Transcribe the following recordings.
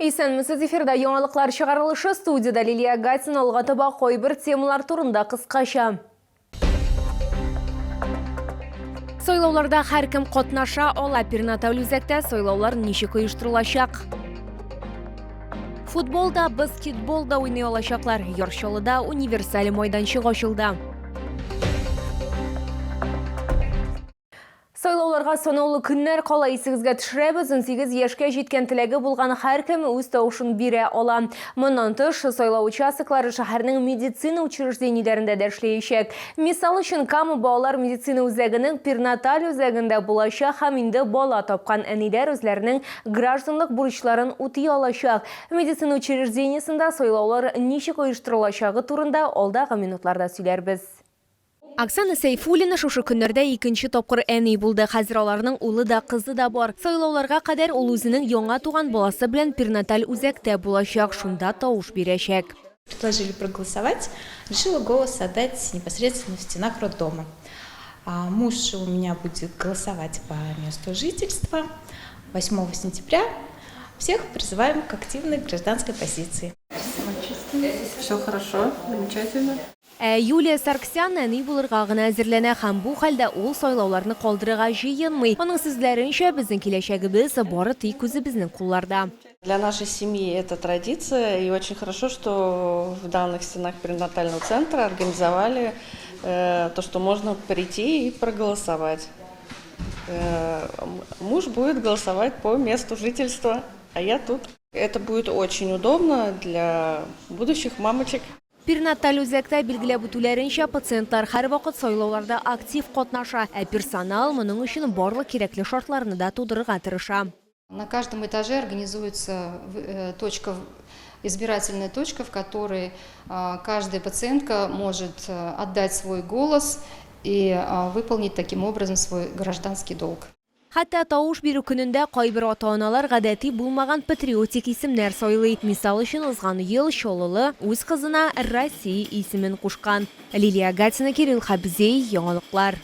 Исәнмесез, эфирда яңалыклар чыгарылышы, студиядә Лилия Гатина. Алга таба кайбер темалар турында кыскача. Сайлауларда һәркем катнаша ала. Перинаталь үзәктә сайлаулар ничек оештырылачак? Футбол да, баскетбол да уйный алачаклар. Яр Чаллыда универсаль майданчык ачылды. Сайлауларга санаулы көннәр кала, исегезгә төшерәбез, 18 яшькә җиткән теләге булган һәркем үз тавышын бирә ала. Моннан тыш, сайлау участоклары шәһәрнең медицина учреждениеләрендә дә эшләячәк. Мисал өчен, Кама балалар медицина үзәгенең перинаталь үзәгендә булачак һәм инде бала тапкан әниләр үзләренең гражданлык бурычларын үти алачак. Медицина учреждениесендә сайлаулар ничек оештырылачагы турында алдагы минутларда сөйләрбез. Оксана Сәйфуллина шушы көннәрдә икенче тапкыр әни булды. Хәзер аларның улы да, кызы да бар. Сайлауларга кадәр ул үзенең яңа туган баласы белән перинаталь үзәктә булачак, шунда тавыш бирәчәк. Предложили проголосовать, решила голос отдать непосредственно в стенах роддома. Муж у меня будет голосовать по месту жительства 8 сентября. Всех призываем к активной гражданской позиции. Все хорошо, замечательно. Ә Юлия Саргсян әни булырга гына әзерләнә һәм бу хәлдә ул сайлауларны калдырырга җыенмый. Аның сүзләренчә, безнең киләчәгебез бары тик үзебезнең кулларда. Для нашей семьи это традиция, и очень хорошо, что в данных стенах перинатального центра организовали то, что можно прийти и проголосовать. Муж будет голосовать по месту жительства, а я тут. Это будет очень удобно для будущих мамочек. Перинаталь үзәктә билгеләп үтүләренчә, пациентлар һәрвакыт сайлауларда актив катнаша, ә персонал моның өчен барлык кирәкле шартларны да тудырырга тырыша. На каждом этаже организуется точка, избирательная точка, в которой каждая пациентка может отдать свой голос и выполнить таким образом свой гражданский долг. Хәтта тавыш бирү көнендә кайбер ата-аналар гадәти булмаган патриотик исемнәр сайлый. Мисал өчен, узган ел чаллылы үз кызына Россия исемен кушкан. Лилия Гатина, Кирилл Хабзей, Яңалыклар.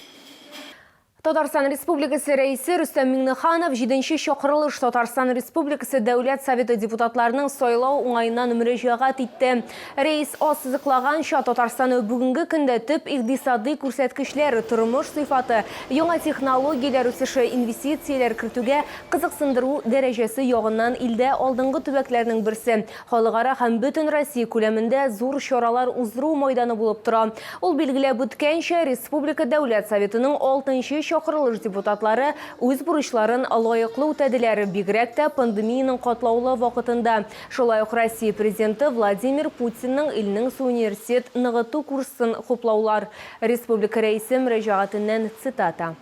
Татарстан Республикасы Рәисе Рөстәм Миңнеханов җиденче чакырылыш Татарстан Республикасы Дәүләт Советы депутатларының сайлау уңаеннан мөрәҗәгать итте. Рәис ассызыклаганча, Татарстан бүгенге көндә төп икъдисадый күрсәткечләр, тормыш сыйфаты, Яңа технологияләр үсеше, инвестицияләр кертүгә кызыксындыру дәрәҗәсе ягыннан илдә алдынгы төбәкләрнең берсе, халыкара һәм бөтенроссия күләмендә зур чаралар уздыру майданы булып тора. Ул билгеләп үткәнчә, республика Дәүләт Советының алтынчы чакырылыш депутатлары үз бурычларын лаеклы үтәделәр, бигрәк тә пандемиянең катлаулы вакытында. Шулай ук Россия Президенты Владимир Путинның илнең суверенитет ныгыту курсын хуплаулар, Республика Рәисе мөрәҗәгатеннән цитата.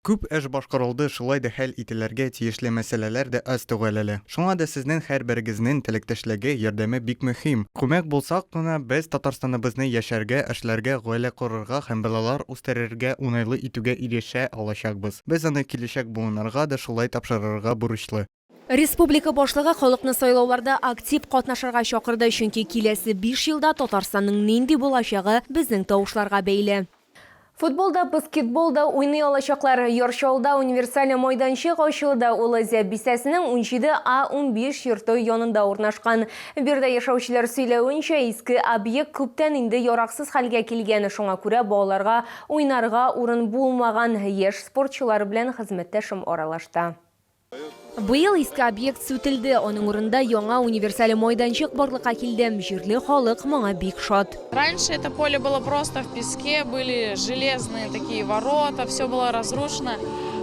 Күп эш башкарылды, шулай да хәл ителергә тиешле мәсьәләләр дә аз түгел әле. Шуңа да сезнең һәрберегезнең теләктәшлеге, ярдәме бик мөһим. Күмәк булсак кына, без Татарстаныбызны яшәргә, эшләргә, гаилә корырга һәм балалар үстерергә уңайлы итүгә ирешә алачакбыз. Без аны киләчәк буыннарга да шулай тапшырырга бурычлы. Республика Башлыгы халыкны сайлауларда актив катнашырга чакырды, чөнки киләсе биш елда Татарстанның нинди булачагы безнең тавышларга бәйле. Футбол да, баскетбол да уйный алачаклар. Яр Чаллыда универсаль майданчык ачылды. Ул Зәб бистәсенең 17 А 15 йорты янында урнашкан. Биредә яшәүчеләр сөйләвенчә, иске объект күптән инде яраксыз хәлгә килгән, шуңа күрә балаларга уйнарга урын булмаган. Яшь спортчылар белән хезмәттәшем аралашты. Быел иске объект сүтелде, аның урынында яңа универсаль майданчык барлыкка килде. Җирле халык моңа бик шат. Раньше это поле было просто в песке, были железные такие ворота, все было разрушено.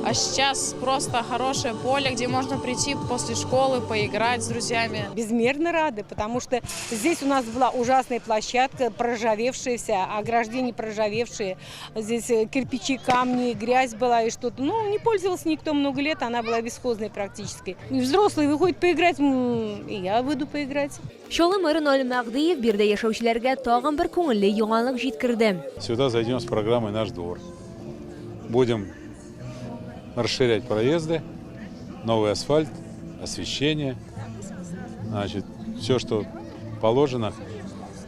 А сейчас просто хорошее поле, где можно прийти после школы, поиграть с друзьями. Безмерно рады, потому что здесь у нас была ужасная площадка, проржавевшая вся, ограждение проржавевшие. Здесь э, кирпичи, камни, грязь была и что-то. Ну, не пользовался никто много лет, она была бесхозной практически. И взрослые выходят поиграть, и я выйду поиграть. Чаллы мэры Наил Мәгъдиев биредә яшәүчеләргә тагын бер күңелле яңалык җиткерде. Сюда зайдем с программой «Наш двор». Будем расширять проезды, новый асфальт, освещение. Значит, все, что положено,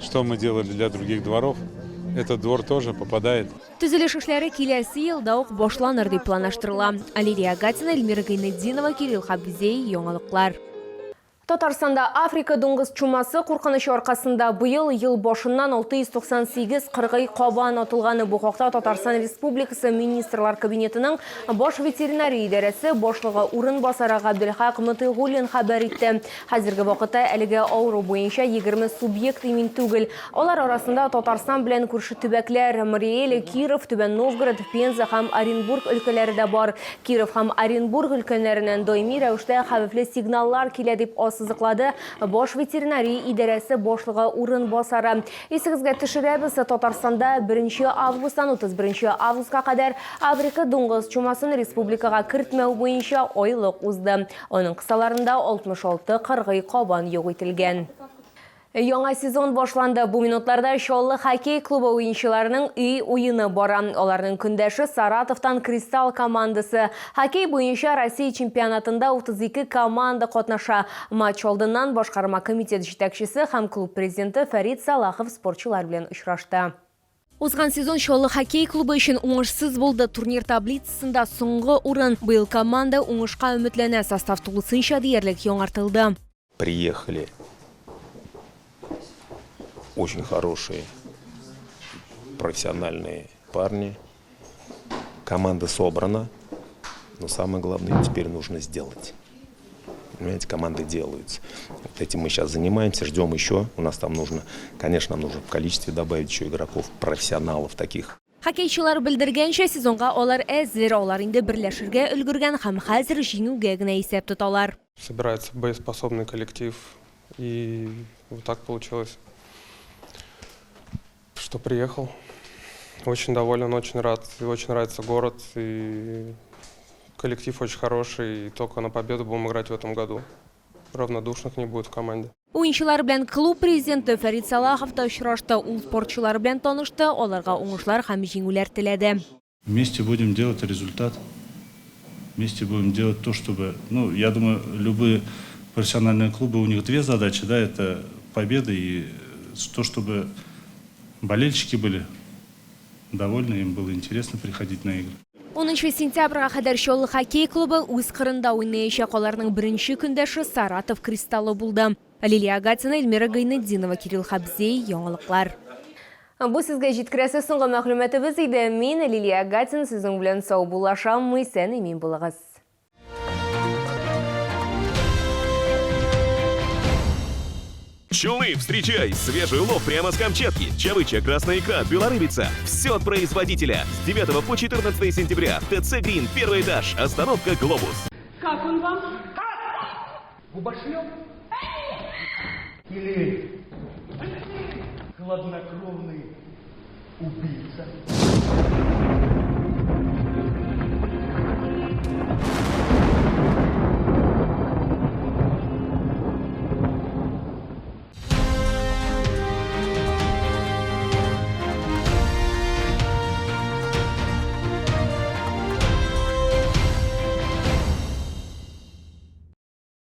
что мы делали для других дворов, этот двор тоже попадает. Төзелеш эшләре киләсе елда ук башланыр дип планлаштырыла. Алилия Гатина, Эльмира Гайнетдинова, Кирилл Хабзей, Яңалыклар. Татарстанда Африка дуңгыз чумасы куркынычы аркасында быел ел башыннан 698 кыргый кабан атылганы. Бу хакта Татарстан Республикасы Министрлар Кабинетының баш ветеринария идарәсе башлыгы урынбасары Габделхак Мотыйгуллин хәбәр итте. Хәзерге вакытта әлеге авыру буенча 20 субъект имин түгел. Алар арасында Татарстан белән күрше төбәкләр, Мари Эл, Киров, Түбән Новгород, Пенза һәм Оренбург өлкәләре дә бар. Киров һәм Оренбург өлкәннәреннән даими рәвештә хәвефле сигналлар килә, дип ассызыклады баш ветеринария идарәсе башлыгы урынбасары. Исегезгә төшерәбез, Татарстанда беренче августтан 31 августка кадәр Африка дуңгыз чумасын республикага кертмәү буенча айлык узды. Аның кысаларында 66 кыргый кабан юк ителгән. Яңа сезон башланды. Бу минутларда Чаллы хоккей клубы уенчыларының өй уены бара. Аларның көндәше Саратовтан Кристалл командасы. Хоккей буенча Россия чемпионатында 32 команда катнаша. Матч алдыннан башкарма комитет җитәкчесе һәм клуб президенты Фәрит Салахов спортчылар белән очрашты. Узган сезон Чаллы хоккей клубы өчен уңышсыз булды. Турнир таблицасында соңгы урын. Быел команда уңышка өметләнә. Состав тулысынча диярлек яңартылды. Приехали очень хорошие профессиональные парни. Команда собрана, но самое главное теперь нужно сделать. Понимаете, команды делаются. Вот этим мы сейчас занимаемся, ждем еще. У нас там нужно, конечно, нам нужно в количестве добавить еще игроков, профессионалов таких. Хоккейчылар белдергәнчә, сезонга алар әзер, алар инде берләшергә өлгергән һәм хәзер җиңүгә генә исәп тоталар. Собирается боеспособный коллектив, и вот так получилось, что приехал. Очень доволен, очень рад, и очень нравится город, и коллектив очень хороший, и только на победу будем играть в этом году. Равнодушных не будет в команде. Уенчылар белән клуб президенты Фәрит Салахов та очрашты. Ул спортчылар белән танышты, аларга уңышлар һәм җиңүләр теләде. Вместе будем делать результат. Вместе будем делать то, чтобы, ну, я думаю, любые профессиональные клубы, у них две задачи, да, это победа и то, чтобы болельщики были довольны, им было интересно приходить на игры. 10 сентябрьгә кадәр Чаллы хоккей клубы үз кырында уйнаячак. Аларның беренче көндәше Саратов Кристаллы булды. Лилия Агатина, Эльмира Гайнетдинова, Кирилл Хабзей, Яңалыклар. Бу сезгә җиткерәсе соңгы мәгълүматыбыз иде. Мин Лилия Агатина сезнең белән саубуллашам. Исән имин булыгыз. Пчелы, встречай! Свежий улов прямо с Камчатки. Чавыча, красная икра, белорыбица. Все от производителя. С 9 по 14 сентября. ТЦ Грин, первый этаж. Остановка Глобус. Как он вам? Как? Губошлеп? Или хладнокровный убийца?